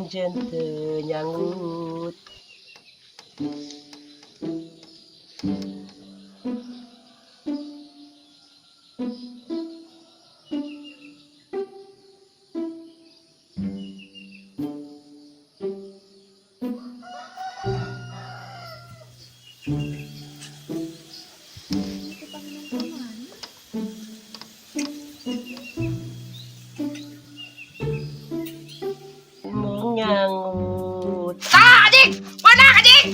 Anjeun teu nyanggut. Kutang Neng kemana? Menyanggut. Ah, anjing! Mana anjing?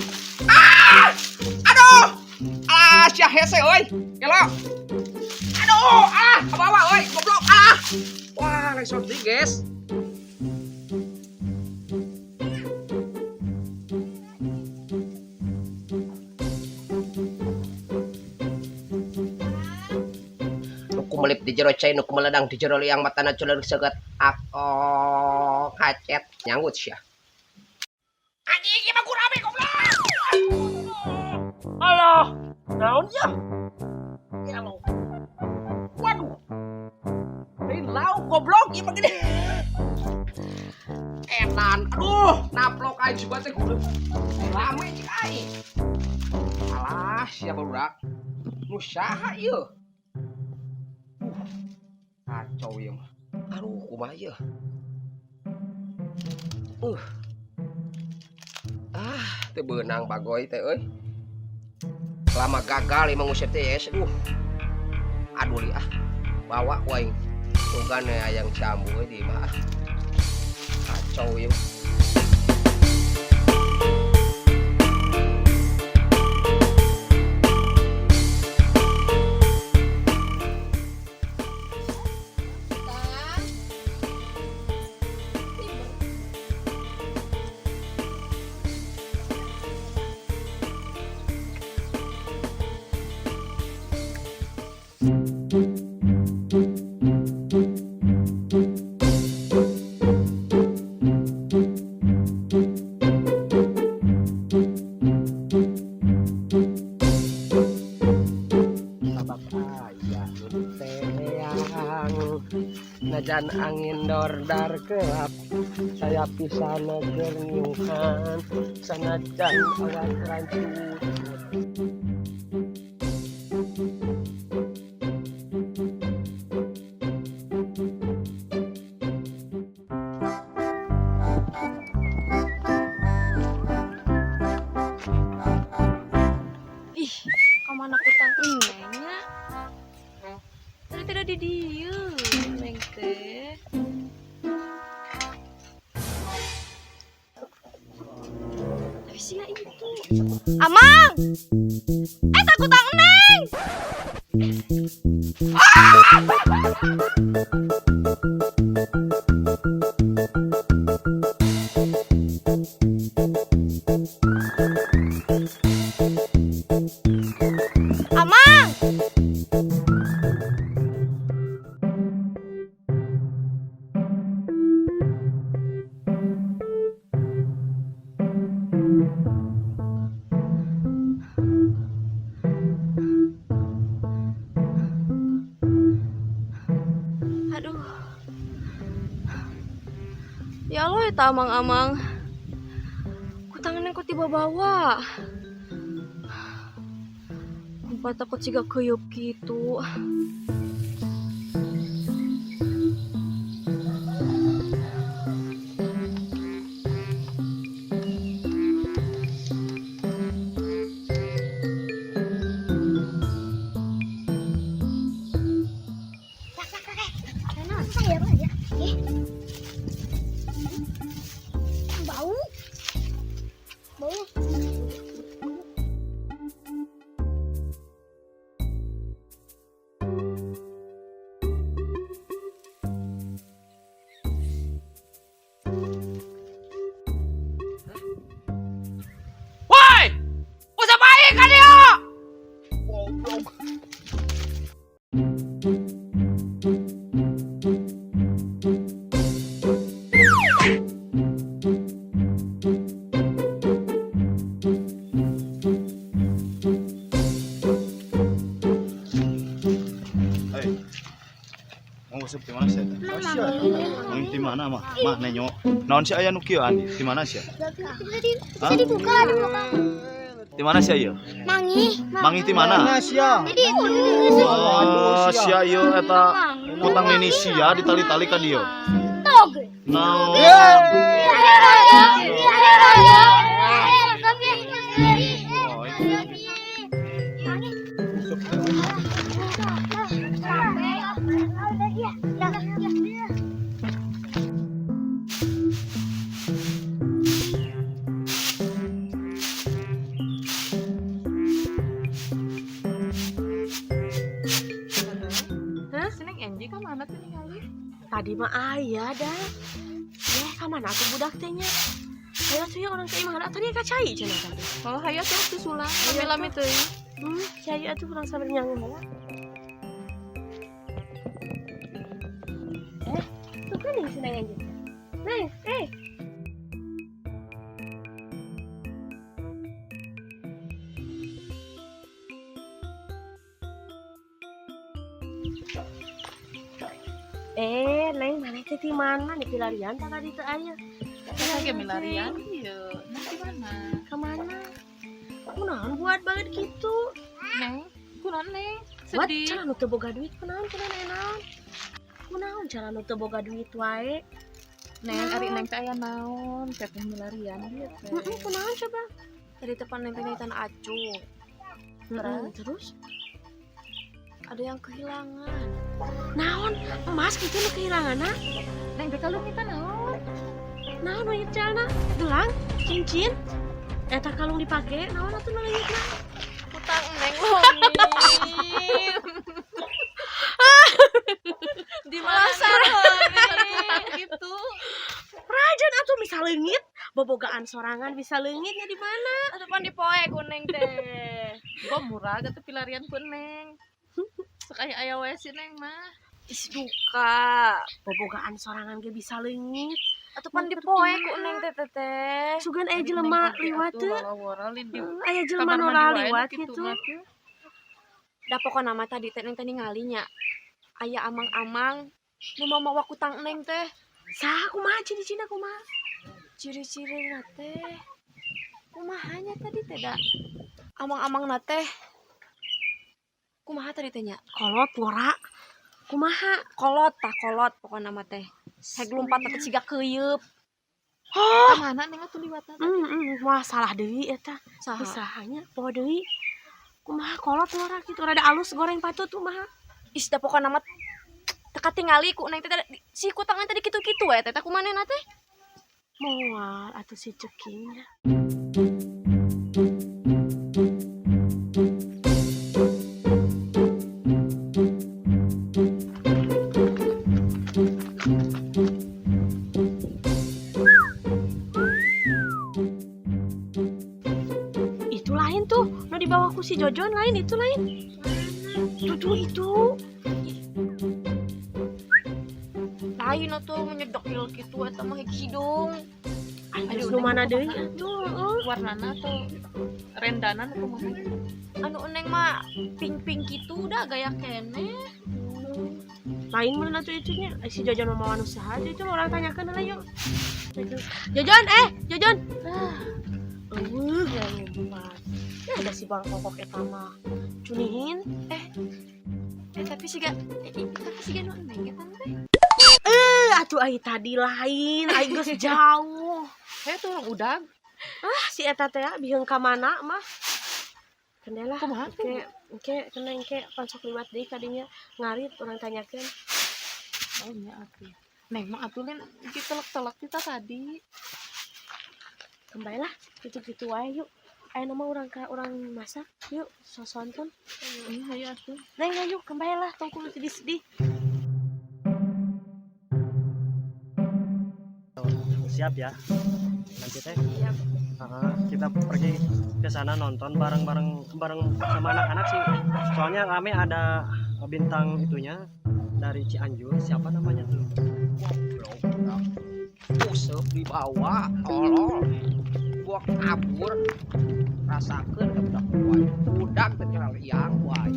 Ah! Aduh! Ah, sia hese euy. Gelo. Aduh, ah, ke bawah euy, goblok. Ah. Wah, langsung di, guys. Nu kumelip di jero cai, nu kumeledang di jero liang, matana culeuk seget akong hacet nyanggut sia. Anjing, ieu mah gurame goblok. Alah, naon ya? Gelo. Waduh. Lain lauk goblok ieu mah gede. Edan, aduh, naplok aing sugan teh goblok. Rame cik aing. Alah, sia barudak. Nu saha ieu? Kacau ieu mah. Aduh, kumaha ieu? Ah, teu beunang bagoy teh euy. Lama gagal ieu mah nguseup teh yes. Aduh. Aduh li ah. Bawa ku aing. Sugan hayang jambu euy di imah. Kacau ieu mah. Sabab aya nu teang najan angin dordar kelap saya pisan keur niuhan sanajan awan rancut. Ih, kemana kutang Nengnya? Tadi tidak di dieu, Neng teh. Tapi sih itu. Amang! Eh, kutang Neng! Amang! Aduh. Ya Allah ya amang-amang. Kutang Neng kok tiba bawa. Kumpa takut siga keyup gitu. Bau. Bau. Woi! Usap aing ka dieu! Goblok. Hey, mau nguseup di mana sih? Manggih di mana mah? Mah nenyo. Naon sih aya nu kieu, Andi? Di mana sih? Bisa dibuka, dibuka. Di mana sih ieu? Manggih. Manggih di mana? Sia. Jadi itu. Wah, sia ieu eta kutang nini sia ditali-tali ka dieu. Tog. Naon? Hah? Si Neng Enji ka mana tuh ningali? Tadi mah aya dah. Eh, ka mana atuh budak teh nya? Hayo atuh ya urang ka imah tadi ka cai cenah tadi. Kalau hayo tuh susulan, lami-lami teuing. Cai atuh urang sambil nyanyi heula. Eh, tuh kan si Neng Enji. Neng, eh. Eh, Neng, mana teh di mana? Di pilarian tak tadi teu aya. Lagi milarian ieu. Neng di mana? Ka mana? Kunaon buat banget gitu? Neng, kunaon Neng? Buat Sedih. cara nu teu boga duit kunaon kunaon naon? Kunaon cara nu teu boga duit wae? Neng, ari Neng teh aya naon? Teteh milarian ieu teh. Heeh, kunaon coba? Tadi tepan Neng teh nyakitan acu. Terus terus Ada yang kehilangan. Naon emas gitu nu kehilangan? Neng teh kalung kita naon? Naon nu ieu jalna? Gelang, cincin, eta kalung dipake, naon atuh nu leungitna? Utang Neng leungit. Di mana utang gitu? Rajan atuh bisa leungit, bobogaan sorangan bisa leungitnya di mana? Atuh pan dipoe ku Neng teh. Gua murah gitu pilarian ku Neng. Sok aya aya we si Neng mah. Ih, duka. Bobogaan sorangan ge bisa leungit. Atuh pan dipoe ku Neng teh teteh. Sugan aya jelema liwat teu? Aya jelema nu liwat gitu. Da pokona mah tadi teh Neng teh ningalinya. Aya amang-amang nu mau mawa kutang Neng teh. Saha kumaha ciri-cirina kumaha? Ciri-cirina teh kumahanya tadi teh da. Amang-amang teh kumaha tadi teh nya? Kolot ngora. Kumaha? Kolot tah kolot pokona mah teh. Heg lumpat teh siga keuyeup. Oh. Mana Neng atuh liwatna? Wah salah deui eta. Saha? Usahanya poho deui. Kumaha kolot ngora kitu rada alus goreng patut kumaha? Ih, da pokona mah teu katingali ku Neng teh si kutang tadi kitu-kitu we teh kumanehna teh. Moal atuh si cekingnya. Itu lain tuh, nu dibawa ku si Jojon lain itu lain. Tuh tuh itu. Lain atuh menyedokil kitu eta mah hidung. Aduh, nu mana deui atuh? Heeh. Warnana atau rendana nu kumaha? Anu Neng mah pink-pink kitu udah gaya keneh. Lain mana tuh itunya? Eh, si Jojon mau anu saha tuh itu orang tanyakeun heula yuk. Jojon, eh, Jojon. Ah. Eueuh, ya lompat. Ya ada si bangkokok eta mah. Cunihin. Eh tapi siga tapi siga nu Neng eta teh. Eh, atuh ai tadi lain, ai geus jauh. Hayo tuh orang udag. Ah, si eta teh biheung ka mana mah. Kendala. Kumaha tuh? Engke, engke, kena engke pansok liwat deui kadinya ngarit urang tanyakeun. Oh nya atuh. Neng mah atuh lain ditelek-telek kita tadi. Kembali lah, gitu-gitu wae yuk. Ayo nama orang ka orang masak, yuk sosonton. Iya hayo atuh. Neng ayo kembali lah, tong kudu sedih-sedih. Siap ya. Nanti teh. Kita pergi ke sana nonton bareng-bareng bareng sama anak-anak sih. Soalnya rame ada bintang itunya dari Cianjur, siapa namanya tuh? Useup dibawa, tolol. Gua kabur. Rasakeun ka budak wae. Budak teh kira liang wae.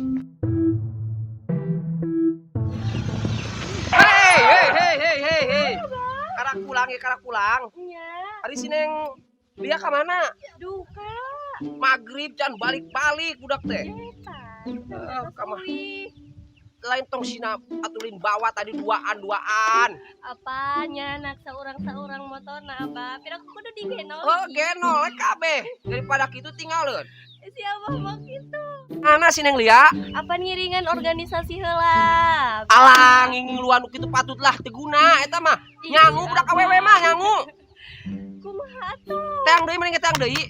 Hey, hey, hey, hey, hey, hey. ge karak pulang. Nya. Ari si Neng Lia ka mana? Duka. Maghrib can balik-balik budak teh. Eta. Kamah. Lain tong sina atulin bawa tadi duaan-duaan. Apanya anak saurang-saurang motorna Abah. Pira aku kudu digenol. Oh, genol kabeh. Daripada kitu tinggalin. Si Abah mah kitu. Ana si Neng Lia. Apa ngiringan organisasi heula? Alah, ngingiluan nu kitu patutlah teu guna eta mah. Nyangu budak awewe mah nyangu. Kumaha atuh? Teang deui mending teang deui.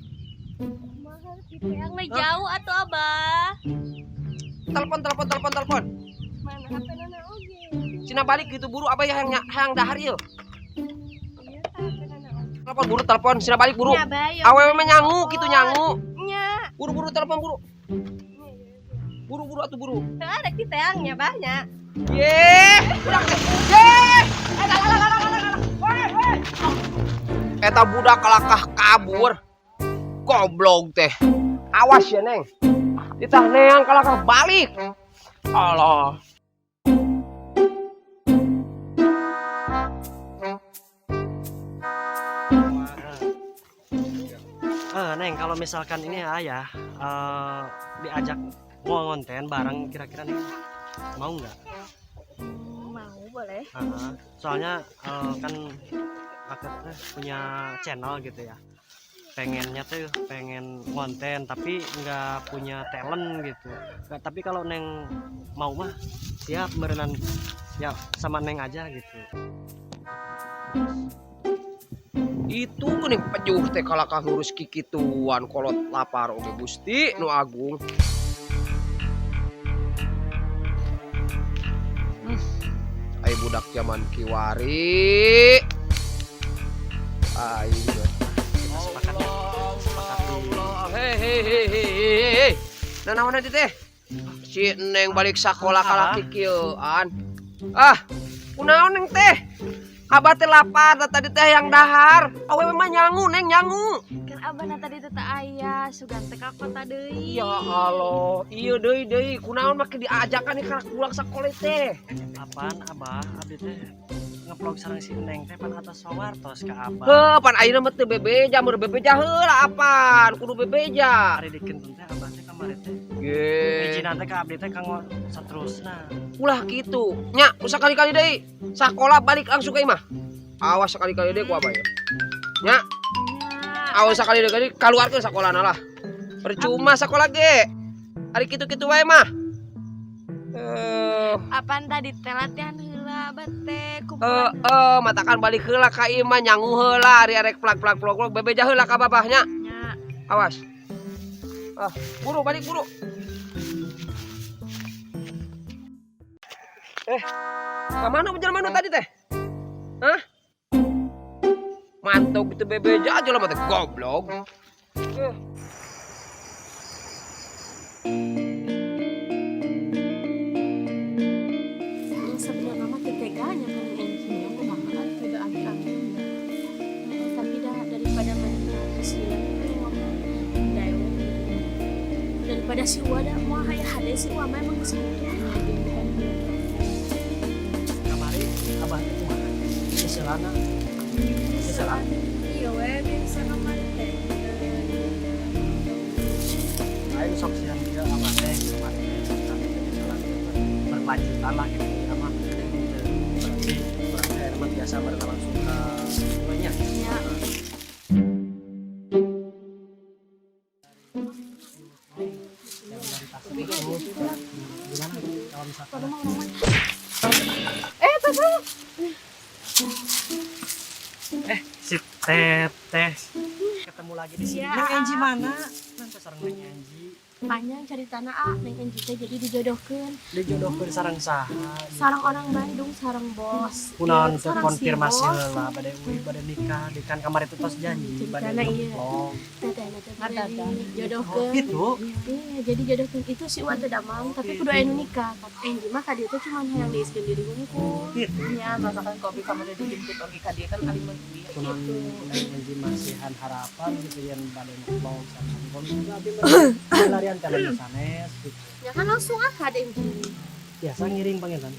Kumaha diteang mah jauh atuh Abah. Telepon telepon telepon telepon. Mana HP nana oge? Cina balik gitu buru abah ya hayang dahar ieu. Iya, HP nana oge. Telepon buru telepon sina balik buru. Nya, Abah, ya. Awewe mah nyangu kitu nyangu. Nya. Buru-buru telepon buru. Buru-buru atuh buru. Heuh, rek diteang nya Bah nya. Ye, budak teh. Ye. Eta lah lah lah lah. Woi, woi. Eta budak kalakah kabur. Goblok teh. Awas ya, Neng. Ditah neang kalakah balik. Allah. Neng, kalau misalkan ini ayah diajak mau ngonten bareng, kira-kira nih mau nggak? Mau boleh. Soalnya kan aku tuh punya channel gitu ya. Pengennya tuh pengen konten tapi nggak punya talent gitu. Nggak, tapi kalau Neng mau mah siap berenang ya sama Neng aja gitu. Itu geuning pejuh teh kalakah ngurus kikituan kolot lapar oge Gusti nu agung. Ai budak zaman kiwari. Ai Kita sepakat ya. Sepakat di Hei hei hei hei hei. Nah naon teh teh? Si Neng balik sakola kalah kikieuan. Ah, kunaon Neng teh? Abah teh lapar tadi teh yang dahar. Awewe mah nyangu Neng nyangu. Kan Abah na tadi teh teu aya, sugan teh ka kota deui. Ya Allah, iya deui deui kunaon make diajakan nih karak pulang sakola teh. Apaan Abah? Abdi teh ngevlog sareng si Neng teh pan atas sawartos ka Abah. Heuh, pan ayeuna mah teu bebeja, mun bebeja heula apaan, kudu bebeja. Ari dikentun teh Abah teh kamari teh. Ge. Izinan teh ka abdi teh kanggo saterusna. Ulah kitu. Nya, usah kali-kali deui. Sakola balik langsung ka imah. Awas sekali-kali deui ku abah ya. Nya, awas sekali deui kaluarkeun sakolana lah. Percuma sakola ge. Ari kitu-kitu wae mah. Apaan tadi teh latihan heula Abah teh kumpulan. Matakan balik heula ka imah nyangu heula ari arek plag-plag plog-plog bebeja heula ka babahnya. Nya. Awas. Ah, buru balik buru. Ka mana jelema nu tadi teh? Hah? Mantap itu bebeja aja lah mah teh goblok. Sebenarnya mah teu teganya kan Enji kumaha tidak amit-amit. Tapi dah daripada mana kesian ngomong dewek daripada si Uwa dah mau hayah hade si Uwa mah emang geus kitu. Kamari Abah teh kumaha? Seselana. Seselan. Iya we biasa kamari teh. Aing sok siang dia Abah teh kamari teh kami teh seselan berkelanjutan lah gitu kita mah. Berarti berarti ayeuna mah biasa bareng langsung ke banyak. Ya. Yang dari Tasik itu gimana kalau misalkan si Teteh ketemu lagi di sini. Ya. Neng Enji mana? Neng sareng Neng Enji. Panjang ceritana ah Neng Enji teh jadi dijodohkeun Dijodohkeun sareng saha? sareng orang Bandung sareng bos. Kunaon Iya, teh sareng si konfirmasi bos. heula bade uih bade nikah di kan kamari itu tos janji bade Ceritana iya. ngevlog. Teteh na teh bade Ngadada. dijodohkeun. Oh, gitu. Iya, jadi jodohkeun itu si Uwa teh damang, tapi kudu aya nu nikah. Enji mah ka dieu teh cuman hayang diiskeun diri hungkul. Gitu. Nya masakan kopi kamu udah dijemput oge ka dieu kan alim duit. Kunaon Neng Enji masihan harapan gitu yang bade ngevlog sareng vlog juga abi larian talent sanes gitu. Ya kan langsung ah ka Enji. Biasa ngiring pangeran.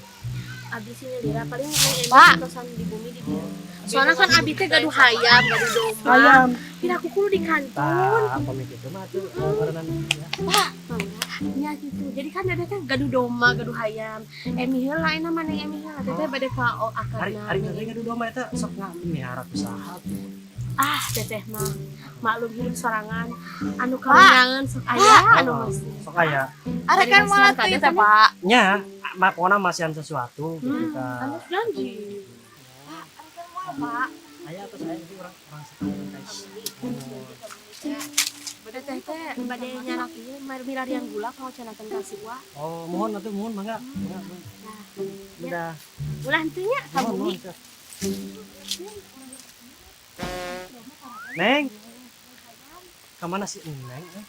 Abdi sih nyelira paling Neng Enji Pak. tosan di bumi di dieu. Soalnya kan abi teh gaduh hayam, gaduh domba. Hayam. Piraku kudu di kantun. Tah, pamit itu mah tuh meureunan ya. Nya gitu. Jadi kan dedeh teh gaduh domba, gaduh hayam. Emi heula ayeuna mah Neng Emi heula. Teteh bade ka Hari akadna. hari teh gaduh domba eta sok ngamihara ku saha tuh. Ah, teteh mah maklum hidup sorangan. Anu kawenangan sok aya anu masih. Sok aya. Ada kan malah teh teh, Pak. Nya, mah pokona masihan sesuatu gitu ka. Anu janji. Pak, ada kan moal, Pak. Aya atau saya itu orang orang sekalian guys. Teteh teh bade nyanak ieu milarian gula kalau canakan ka si Uwa. Oh, mohon atuh mohon mangga. Mangga, mangga. Udah. Ulah henteu nya ka Mohon, bumi. mohon, siap. Neng. Kemana sih Neng? Eh?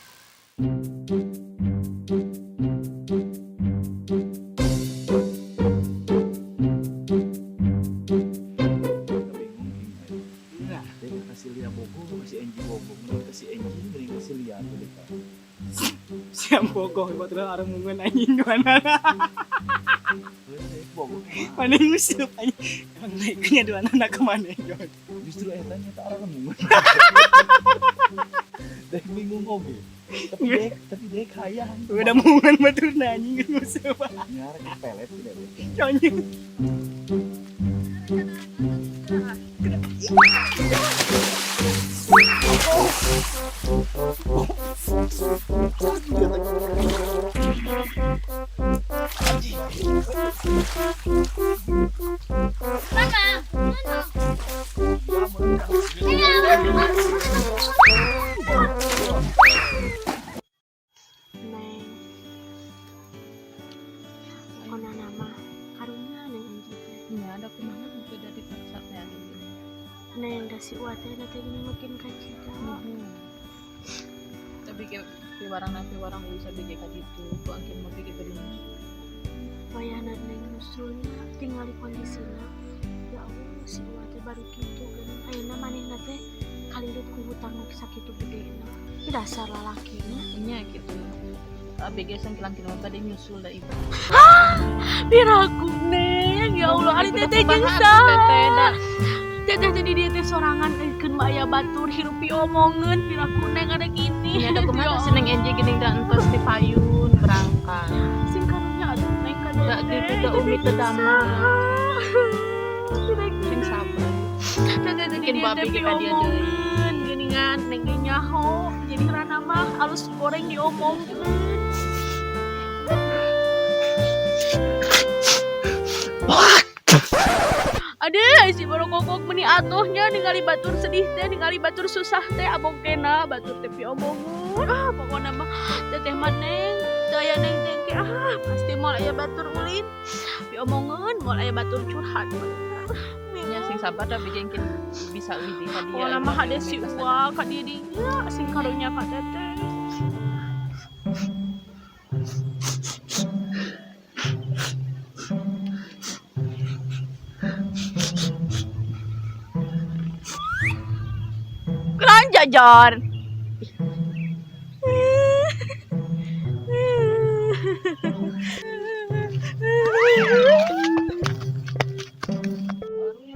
Nah, dia kasih lihat bogo, kasih Angie bogo, mending kasih Angie, mending kasih lihat tuh deh. Siam bogoh batur aremungan anjing dua nana. Bogo. Mana nguseup anjing. Emang naiknya dua nana ke mana Jon? Justru eta nya tak aremungan. Dek bingung oge. Tapi dek hayang. Udah mungan baturna anjing nguseup. Nyara ke pelet sih dek. Anjing. Mana? Mana? Neng. Pokona nama karunya Neng Anji teh. Nya ada kumaha mungkin udah dipaksa teh anu. Neng da si Uwa teh teh gini makin kacida. Tapi ke piwarang na piwarang bisa bege ka ditu, ku angkin mah bege bari musuh. Wayahna Neng nusulnya tingali kondisina. Ya Allah si Uwa teh baru kitu geuning ayeuna manehna teh kalilit ku hutang nu sakitu gedena. Ih dasar lalakina. Nya gitu. ABG sangkilang-kilang mah bade nyusul da ibu. Piraku Neng, ya Allah ari teteh jeung saha? Teteh jadi dia teh sorangan eukeun mah aya batur hirup diomongeun piraku Neng ada gini. Nya ada kumaha si Neng Enji geuning da entos ti payun berangkat. Sing karunya aduh Neng ka Da teteh. gitu da umi teh damang. Sing Sing sabar. Teteh jadi Mungkin dia babe teh ge ka dia deui. diomongeun geuningan Neng ge nyaho. Jadi rana mah alus goreng diomongkeun. Aduh, si barokokok meni atuhnya ningali batur sedih teh, ningali batur susah teh, abongkena batur teh piomongun. Ah, pokona mah teteh mah Neng, teu aya Neng teh ah pasti moal aya batur ulin. Piomongeun moal aya batur curhat. Nya sing sabar da bege engkin bisa uih deui ka dia. Pokona mah hade si Uwa ka dirinya, sing karunya ka teteh. Kunaon Jajon?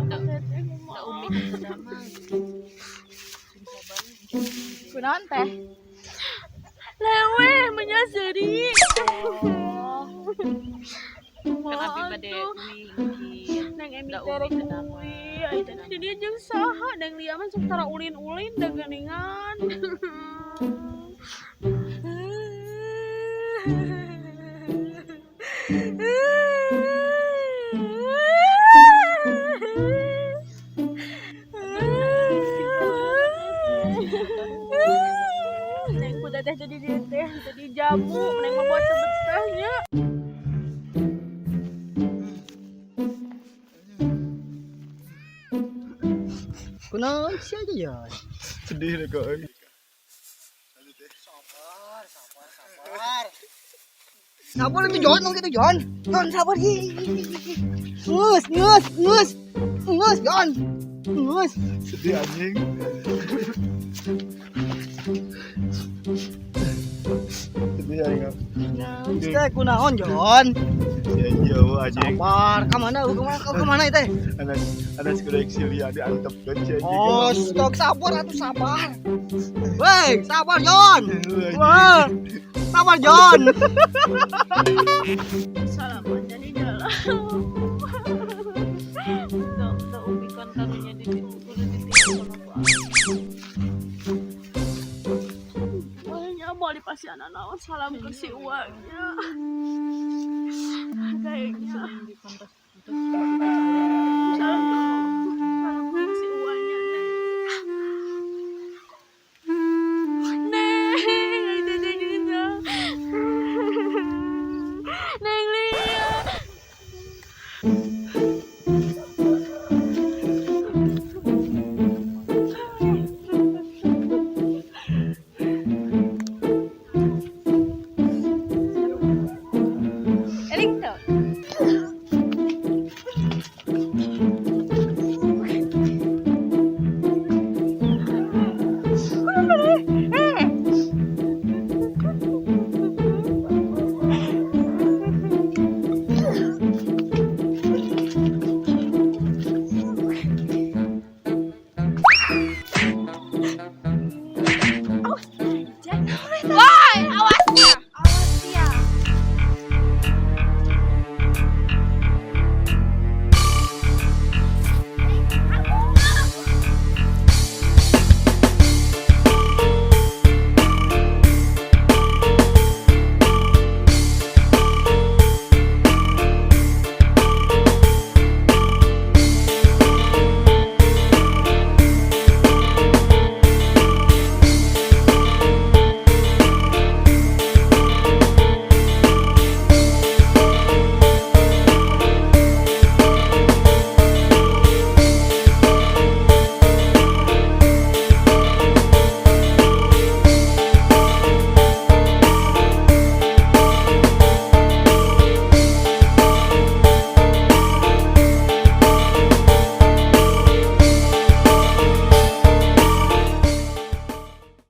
Da umi teh damang. Sing sabar. Kunaon teh? Lewe menyaseri. Kan abi bade uih engkin. Neng Emi Da teh umi rek teh damang. uih, ai teh di dieu jeung saha Neng Lia mah sok tara ulin-ulin da geuningan. Neng ku teteh jadi dieu teh jadi jamu, Neng mah buat betahnya. Kunaon sia aja ya? Sedih deh kok. Sabar itu Jon, gitu Jon. Jon sabar. Ngus, ngus, ngus. Ngus, Jon. Ngus. Sedih anjing. Sedih anjing. Teh kunaon Jon? Si Angie eueuh, anjing. Sabar, ka mana? Ka mana? Ka mana teh? Anas anas kudu si Lia diantepkeun si Angie. Oh, stok sabar atuh sabar. Woi, sabar Jon. Wah. Sabar Jon. Salaman jadi jalan. Da umi kan karunya di ditu kudu ditinggal sama ku aku. Makanya mau dipasihan naon salam ke si uangnya. Kayaknya. Salam salam ke si uangnya, Neng. Neng, itu teh gitu. Neng Lia. Eling tuh.